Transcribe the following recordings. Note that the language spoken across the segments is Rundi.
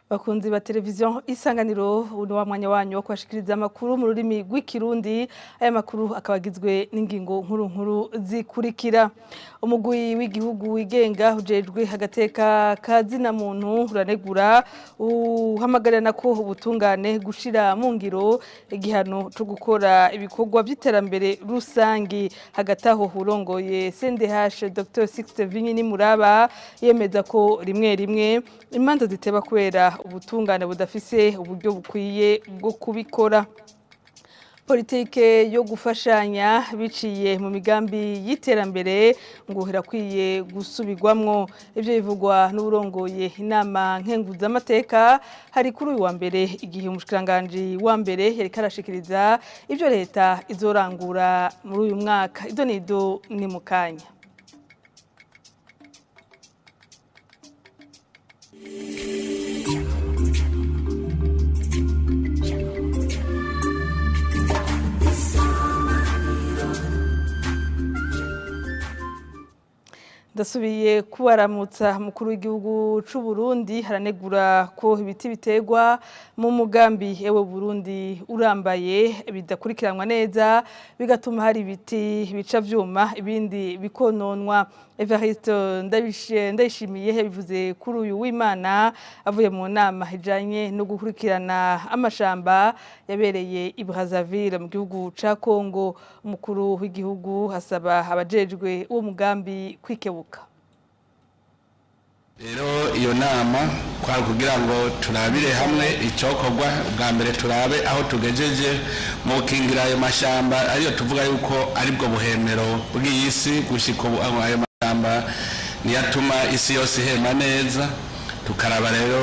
Bakunzi ba televiziyo Isanganiro, uno wa mwanya wanyu wo kubashikiriza amakuru mu rurimi rw'Ikirundi. Aya makuru akaba agizwe n'ingingo nkuru nkuru zikurikira: Umugwi w'igihugu wigenga ujejwe agateka ka zina muntu uranegura, uhamagarira ko ubutungane gushira mu ngiro igihano co gukora ibikorwa vy'iterambere rusangi. Hagati aho, urongoye CNDH, Dr Sixte Vinyi Nimuraba, yemeza ko rimwe rimwe imanza ziteba kubera ubutungane budafise uburyo bukwiye bwo kubikora. Politike yo gufashanya biciye mu migambi y'iterambere ngo irakwiye gusubirwamwo. Ivyo bivugwa n'uburongoye inama nkenguzamateka. Hari kuri uyu wa mbere, igihe umushikiranganji wa mbere yariko arashikiriza ivyo leta izorangura muri uyu mwaka. Ido nido ni mukanya. Ndasubiye kubaramutsa. Mukuru w'igihugu c'u Burundi haranegura ko ibiti biterwa mu mugambi Ewe Burundi Urambaye bidakurikiranwa neza, bigatuma hari ibiti bica vyuma, ibindi bikononwa. Evariste Ndayishimiye yabivuze kuri uyu w'Imana avuye mu nama ijanye no gukurikirana amashamba yabereye i Brazzaville mu gihugu ca Congo. Umukuru w'igihugu asaba abajejwe uwo mugambi kwikebuka. Rero iyo nama kwari kugira ngo turabire hamwe icokorwa. Ubwa mbere turabe aho tugejeje mu gukingira ayo mashamba, ariyo tuvuga yuko aribwo buhemero bw'isi. Gushika ubu ayo mashamba niyo atuma isi yose ihema neza. Tukaraba rero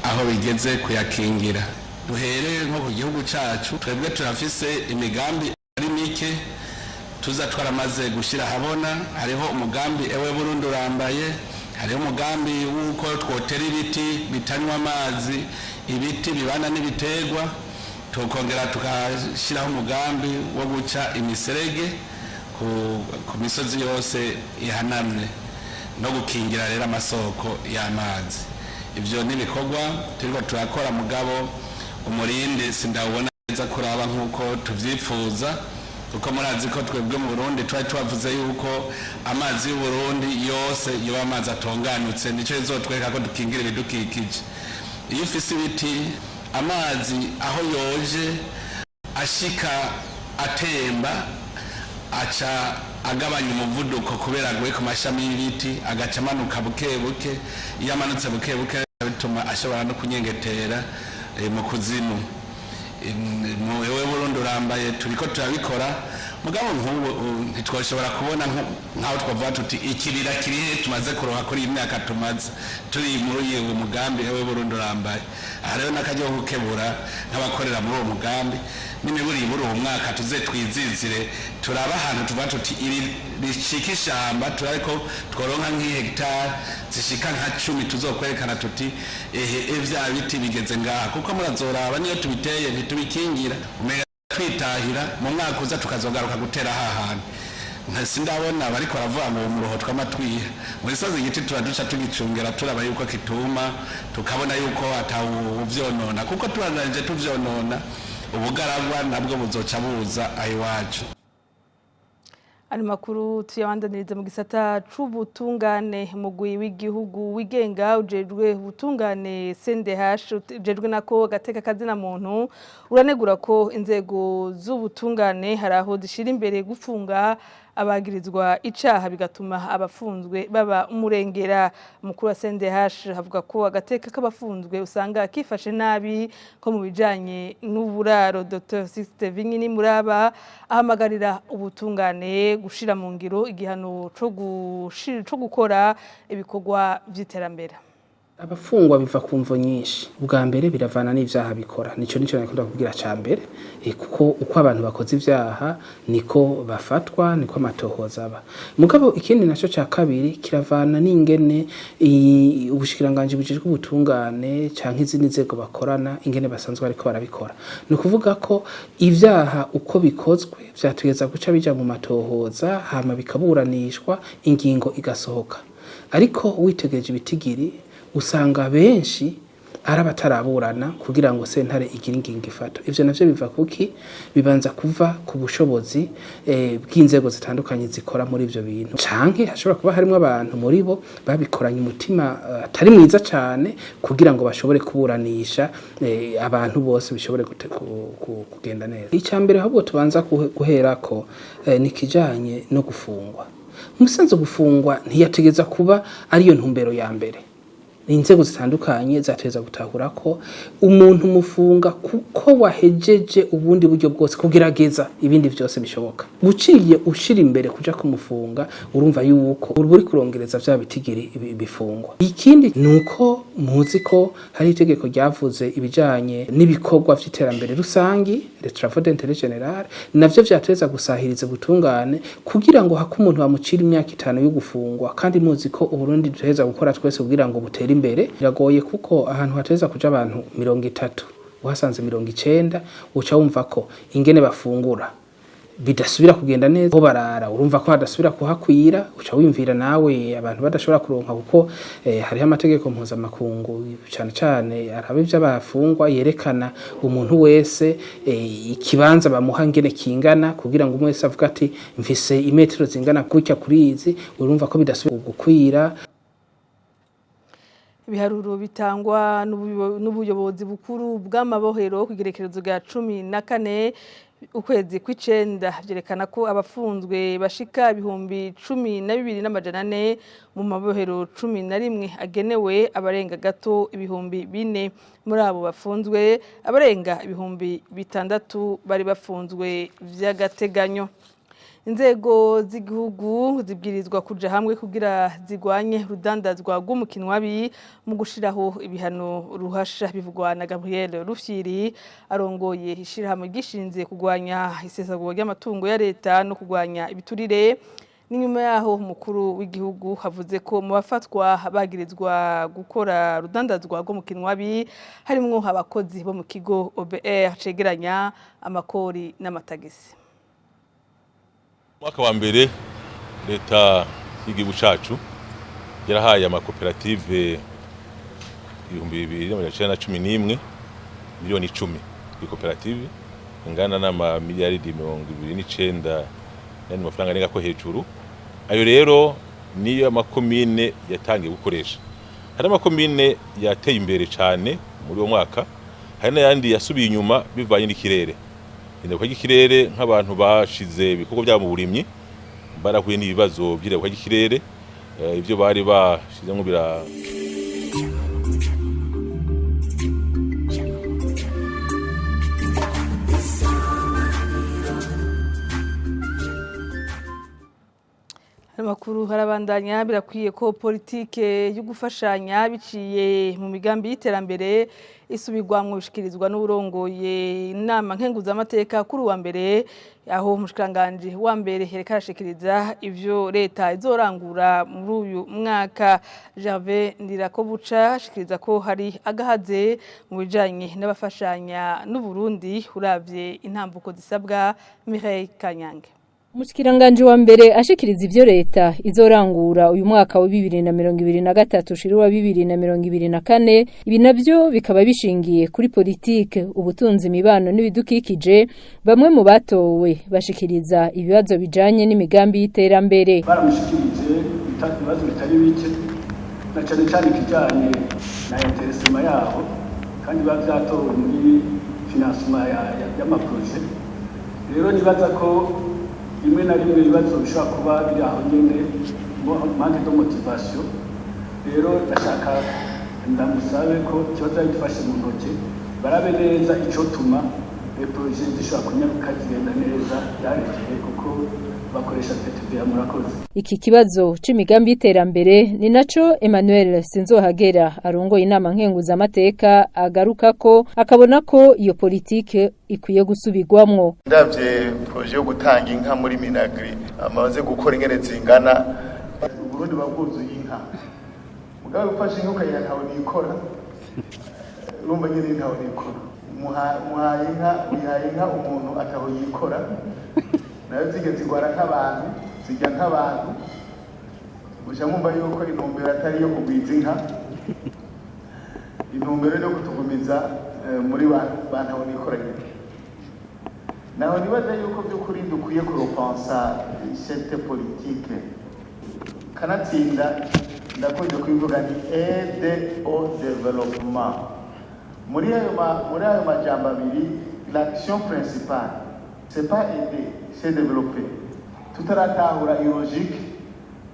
aho bigeze kuyakingira. Duhere nko ku gihugu cacu, twebwe turafise imigambi ari mike tuza twaramaze gushyira ahabona. Hariho umugambi Ewe Burundi Urambaye, hariho umugambi w'uko twotera ibiti bitanywa amazi, ibiti bibana n'ibiterwa. Tukongera tugashyiraho umugambi wo guca imiserege ku misozi yose ihanamye no gukingira rero amasoko y'amazi. Ibyo ni ibikorwa turiko turakora, mugabo umurindi sindawubona neza kuraba nk'uko tuvyifuza, kuko murazi ko twebwe mu Burundi twari twavuze yuko amazi y'u Burundi yose yoba amazi atunganutse. Nico izotwereka ko dukingira ibidukikije. Iyo ufise ibiti, amazi aho yoje ashika atemba aca agabanya umuvuduko kubera aguye ku mashami y'ibiti, agaca amanuka buke buke. Iyo amanutse buke buke, bituma ashobora no kunyengetera mu kuzimu. Ewe Burundi Urambaye turiko turabikora, mugabo nk'ubu ntitwoshobora kubona nk'aho twavuga tuti ikibira kirihe tumaze kuronka kuri iyi myaka tumaze turi muri uyu mugambi Ewe Burundi Urambaye. Aha rero n'akaryo ko gukebura nk'abakorera muri uwo mugambi, n'imiburiburi uwo mwaka tuze twizizire, turabe ahantu tuvuga tuti iri ricika ishamba, turabe ko tworonka nk'ihegitari zishika nka 10, tuzokwerekana tuti ehe, vya biti bigeze ngaha. Kuko murazoraba, niyo tubiteye ntitubikingira, umenga twitahira, mu mwaka uza tukazogaruka gutera hahandi. Nka sindabona bariko baravuga ngo umuroho twamatwiha muri sozi, igiti turaduca tugicungera, turaba yuko kituma, tukabona yuko atawuvyonona, kuko tubandanije tuvyonona ubugaragwa nabwo buzoca buza ahiwacu. Ano makuru tuyabandaniriza mu gisata c'ubutungane. Umugwi w'igihugu wigenga ujejwe ubutungane CNDH, ujejwe nako agateka kazina muntu, uranegura ko inzego z'ubutungane hari aho zishira imbere gufunga abagirizwa icaha, bigatuma abafunzwe baba umurengera. Umukuru wa CNDH avuga ko agateka k'abafunzwe usanga kifashe nabi ko mu bijanye n'uburaro. Dr Sixte Vinyi Nimuraba ahamagarira ubutungane gushira mu ngiro igihano co gukora ibikorwa vy'iterambere. Abafungwa biva ku mvo nyinshi. Ubwa mbere biravana n'ivyaha bikora. Nico nakunda kubwira ca mbere, kuko uko abantu bakoze ivyaha niko bafatwa, niko amatohoza aba. Mugabo ikindi naco ca kabiri kiravana n'ingene ubushikiranganji bujejwe ubutungane canke izindi nzego bakorana, ingene basanzwe bariko barabikora. Ni ukuvuga ko ivyaha uko bikozwe vyategeza guca bija mu matohoza, hama bikaburanishwa, ingingo igasohoka. Ariko witegereje ibitigiri, usanga benshi Araba ataraburana kugira ngo sentare igire ingingo ifata. Ivyo navyo biva kuki? Bibanza kuva ku bushobozi bw'inzego zitandukanye zikora muri ivyo bintu, canke hashobora kuba harimwo abantu muri bo babikoranye umutima atari mwiza cane kugira ngo bashobore kuburanisha abantu bose bishobore kugenda neza. Icya mbere ahubwo tubanza guherako ni kijanye no gufungwa. Umusanzu gufungwa ntiyategeza kuba ariyo ntumbero ya mbere. Inzego zitandukanye zateza gutahura ko umuntu mufunga kuko wahejeje ubundi buryo bwose kugerageza ibindi byose bishoboka. Uciye ushira imbere kuja kumufunga, urumva yuko uba uri kurongereza vya bitigiri bifungwa. Ikindi nuko muzi ko hari itegeko ryavuze ibijanye n'ibikorwa vy'iterambere rusangi, les travaux d'intérêt général, navyo vyateza gusahiriza ubutungane kugira ngo hako umuntu bamucira imyaka 5 yo gufungwa, kandi muzi ko Uburundi duheza gukora twese kugira ngo butere imbere. Biragoye kuko ahantu hateza kuja abantu 30 uhasanze 90, uca wumva ko ingene bafungura bidasubira kugenda neza, aho barara urumva ko hadasubira kuhakwira, uca wiyumvira nawe abantu badashobora kuronka, kuko hariho amategeko mpuzamakungu cane cane araba ivy'abafungwa yerekana umuntu wese ikibanza bamuha ngene kingana, kugira ngo umwe wese avuge ati mfise imetero zingana gutya kuri izi, urumva ko bidasubira gukwira. Ibiharuro bitangwa n'ubuyobozi bukuru bw'amabohero ku igerekerezo rya 14 ukwezi kw'icenda vyerekana ko abafunzwe bashika 12,400 mu mabohero 11 agenewe abarenga gato 4,000. Muri abo bafunzwe abarenga 6,000 bari bafunzwe vy'agateganyo. Inzego z'igihugu zibwirizwa kuja hamwe kugira zigwanye rudandazwa rw'umukinwabi mu gushiraho ibihano ruhasha, bivugwa na Gabriel Rufyiri arongoye ishirahamwe gishinze kugwanya isesagurwa ry'amatungo ya leta no kugwanya ibiturire. N'inyuma yaho umukuru w'igihugu havuze ko mu bafatwa bagirizwa gukora rudandazwa rw'umukinwabi harimwo abakozi bo mu kigo OBR cegeranya amakori n'amatagisi. Mwaka wa mbere leta y'igihugu cacu yarahaye amakoperative 2911 miliyoni 10 ikoperative ingana n'ama miliyaridi 29 n'andi mafaranga arenga ko hejuru. Ayo rero niyo amakomine yatangiye gukoresha. Hari amakomine yateye imbere cane muri uwo mwaka, hari n'ayandi yasubiye inyuma bivanye n'ikirere. Indabuka ry'ikirere, nk'abantu bashize ibikorwa byabo mu burimyi barahuye n'ibibazo by'irabuka ry'ikirere, ibyo bari bashizemo bira. Amakuru harabandanya. Birakwiye ko politike yo gufashanya biciye mu migambi y'iterambere isubirwamwo, bishikirizwa n'urongoye inama nkenguzamateka kuri uwa mbere, aho umushikiranganji wa mbere yereka arashikiriza ivyo leta izorangura muri uyu mwaka. Gervais Ndirakobuca ashikiriza ko hari agahaze mu bijanye n'abafashanya n'Uburundi uravye intambuko zisabwa. Mireille Kanyange. Umushikiranganje wa mbere ashikiriza ivyo leta izorangura uyu mwaka wa 2023 ushira wa 2024. Ibi navyo bikaba bishingiye kuri politike, ubutunzi, imibano n'ibidukikije. Bamwe mu batowe bashikiriza ibibazo bijanye n'imigambi y'iterambere. Baramushikirije ibibazo bitari bike, na cane cane ikijanye na intéressement yaho, kandi biba vyatowe muri financement y'amaprojet. Rero nibaza ko rimwe na rimwe ibibazo bishobora kuba biri aho nyene, manque de motivation. Rero ndashaka ndamusabe ko ikibazo yagifashe mu ntoke, barabe neza icotuma projet zishobora kunyaruka zigenda neza yarekeye, kuko bakoresha TVA. Murakoze. Iki kibazo c'imigambi y'iterambere ni naco Emmanuel Sinzohagera arongoye inama nkenguzamateka agaruka ko akabona ko iyo politike ikwiye gusubirwamwo. Ndavye projet yo gutanga inka muri Minagri amaze gukora ingene zingana, Uburundi babwuzuye inka, mugabo ufashe inka ukayiha ntawe nikora, urumva nyene ntawe nikora. Muhaye inka, wihaye inka umuntu ataho yikora, nayo zige zigwara nk'abantu, zijya nk'abantu. Muca mwumva yuko intumbero atari iyo kugwiza inka. Intumbero yo kutugumiza muri ba ntahonikora nyene. Naho nibaza yuko by'ukuri dukwiye kurepensa cette politique. Kanatsinda ndakunze kubivuga, ni aide au développement. Muri ayo majambo abiri, l'action principale, c'est pas aider, c'est développer. Tutaratahura iyo logique,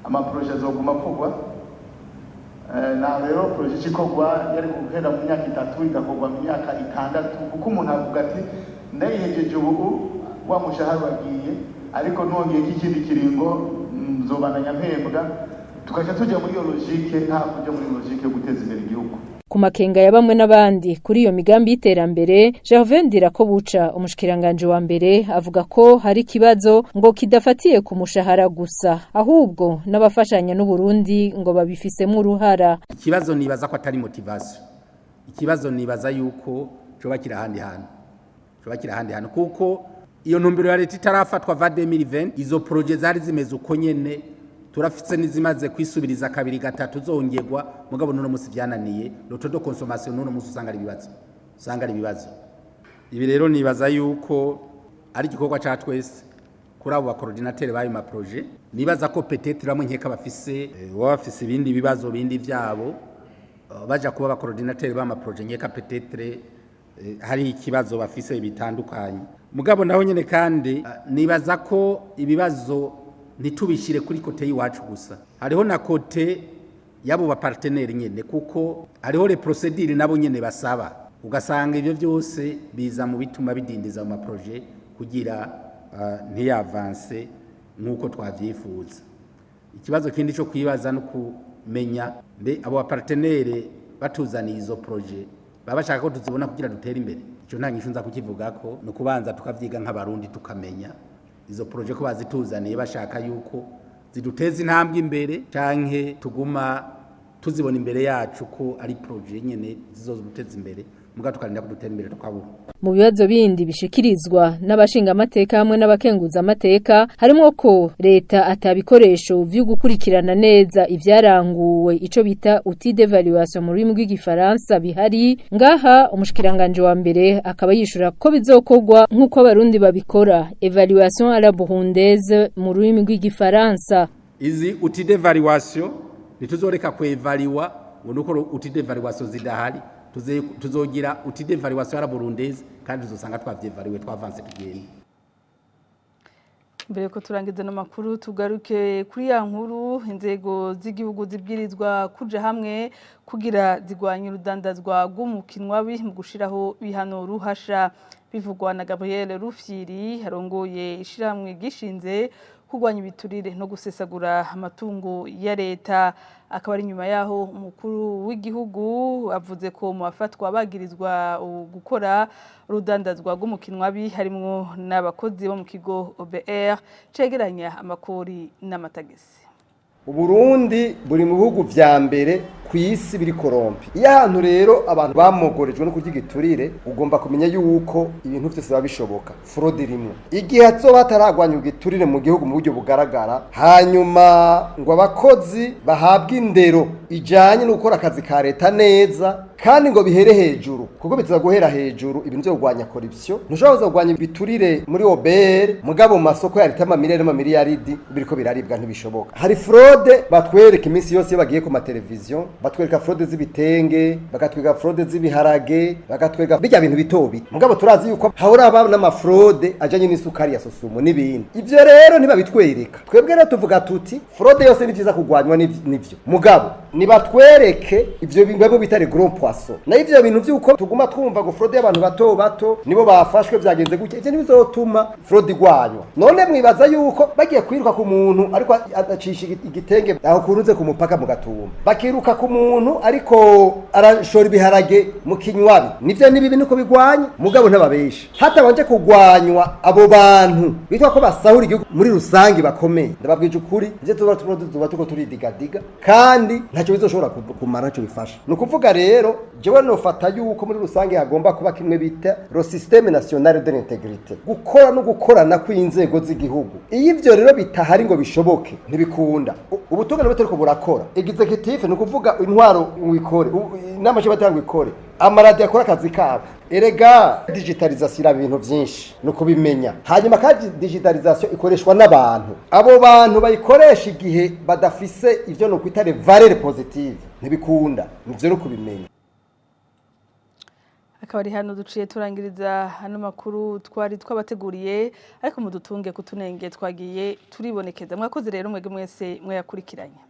amaprojet azoguma akorwa. Naho rero projet ikorwa yari guhera mu myaka 3, igakorwa mu myaka 6, kuko umuntu avuga ati: "Ndayihejeje ubu, wa mushahara wagiye, ariko nongeye ikindi kiringo nzobandanya mpembwa." Tugaca tujya muri iyo logique, nta kuja muri logique yo guteza imbere igihugu. Ku makenga ya bamwe n'abandi kuri iyo migambi y'iterambere, Gervais Ndirakobuca, umushikiranganje wa mbere, avuga ko hari ikibazo ngo kidafatiye ku mushahara gusa, ahubwo n'abafashanya n'u Burundi ngo babifisemo uruhara. Ikibazo nibaza ko atari motivation. Ikibazo nibaza yuko coba kiri ahandi hantu, coba kiri ahandi hantu, kuko iyo ntumbero ya leta itarafatwa va 2020, izo projet zari zimeze uko nyene. Turafise n'izimaze kwisubiriza kabiri, gatatu, zongerwa, mugabo n'uno musi vyananiye. Le taux de consommation n'uno musi usanga ari ibibazo, usanga ari ibibazo. Ibi rero nibaza yuko ari igikorwa ca twese. Kuri abo bacoordinateurs b'ayo maprojet, nibaza ko peut-être bamwe nkeka bafise baba bafise ibindi bibazo bindi vyabo, baja kuba abacoordinateurs b'amaprojet, nkeka peut-être hari ikibazo bafise bitandukanye. Mugabo naho nyene kandi nibaza ko ibibazo ntitubishire kuri côté y'iwacu gusa, hariho na côté y'abo bapartenaires nyene, kuko hariho les procédures nabo nyene basaba, ugasanga ivyo byose biza mu bituma bidindiza mu maprojet kugira ntiyavanse nk'uko twavyifuza. Ikibazo kindi cyo kwibaza no kumenya: mbe abo bapartenaires batuzaniye izo projet, baba bashaka ko tuzibona kugira dutere imbere? Icyo nta nyishu nza kukivugako. Ni ukubanza tukavyiga nk'Abarundi, tukamenya izo projet ko bazituzaniye bashaka yuko ziduteza intambwe imbere, canke tuguma tuzibona imbere yacu ko ari projet nyene zizoduteza imbere, muga tukarinda kudutera imbere tukabura. Mu bibazo bindi bishikirizwa n'abashinga amateka hamwe n'abakenguza amateka, harimo ko leta atabikoresho vyo gukurikirana neza ivyaranguwe, ico bita outil d'évaluation mu rurimi rw'igifaransa, bihari. Ngaha umushikiranganje wa mbere akaba yishura ko bizokorwa nk'uko Abarundi babikora, évaluation à la burundaise mu rurimi rw'igifaransa. Izi outil d'évaluation, ntituzoreka kwevaliwa ngo nuko outil d'évaluation zidahari. Tuzogira outil d'évaluation à la burundaise, kandi tuzosanga twavyevaliwe, twavanse, tugenda. Mbere ko turangiza n'amakuru, tugaruke kuri ya nkuru: inzego z'igihugu zibwirizwa kuja hamwe kugira zigwanye urudandazwa rw'umukinwabi mu gushiraho bihano ruhasha. Bivugwa na Gabriel Rufyiri, arongoye ishirahamwe gishinze kurwanya ibiturire no gusesagura amatungo ya leta. Akaba ari nyuma yaho umukuru w'igihugu avuze ko mu bafatwa bagirizwa gukora urudandazwa rw'umukinwabi harimwo n'abakozi bo mu kigo OBR cegeranya amakori n'amatagisi. Uburundi buri mu bihugu vya mbere ku isi biri corrompus. Iyo ahantu rero abantu bamogorejwe no kurya igiturire, ugomba kumenya yuko ibintu vyose biba bishoboka, fraude rimwe. Igihe hazoba hataragwanya igiturire mu gihugu mu buryo bugaragara, hanyuma ngo abakozi bahabwe indero ijanye no gukora akazi ka leta neza, kandi ngo bihere hejuru, kuko biza guhera hejuru ibintu byo kurwanya corruption. Ntushobora kuza kurwanya ibiturire muri OBR, mugabo mu masoko ya leta amamiliyari n'amamiliyaridi biriko biraribwa, ntibishoboka. Hari fraude batwereka iminsi yose iyo bagiye ku mateleviziyo, batwereka fraude z'ibitenge, bakatwereka fraude z'ibiharage, bakatwereka bijya bintu bito bito, mugabo turazi yuko hahora haba n'amafraude ajanye n'isukari ya Sosumo n'ibindi. Ivyo rero ntibabitwereka. Twebwe rero tuvuga tuti fraude yose ni vyiza kurwanywa, nivyo, mugabo nibatwereke ivyo bimwe bita les gros poissons. Na ivyo bintu vyuko tuguma twumva ngo fraude y'abantu bato bato nibo bafashwe, vyagenze gutya, ivyo ntibizotuma fraude igwanywa. None mwibaza yuko bagiye kwiruka ku muntu ariko acisha igitenge aho kurunze ku mupaka mu Gatumba, bakiruka ku muntu ariko arashora ibiharage mu kinywabi, nivyo ni bibi niko bigwanya, mugabo ntababesha. Hatabanje kugwanywa abo bantu bitwa ko basahura igihugu muri rusangi bakomeye, ndababwije ukuri, ivyo tuba tuko turidigadiga kandi ntacyo bizoshobora kumara, ntacyo bifasha. Ni ukuvuga rero jewe nofata yuko muri rusange hagomba kuba kimwe bita le système national de l'intégrité, gukora no gukorana kw'inzego z'igihugu. Iyo ivyo rero bitahari ngo bishoboke, ntibikunda. Ubutungane butariko burakora, executive ni ukuvuga intwaro wikore, inama nshingamateka ikore, amaradiyo akora akazi kabo. Erega digitalisation iraba ibintu vyinshi, ni ukubimenya. Hanyuma kandi digitalisation ikoreshwa n'abantu, abo bantu bayikoresha igihe badafise ivyo nokwita les valeurs positives, ntibikunda. Nivyo, no kubimenya. Akaba ari hano duciye turangiriza hano makuru twari twabateguriye, ariko mudutunge kutunenge twagiye turibonekeza. Mwakoze rero mwebwe mwese mwayakurikiranye.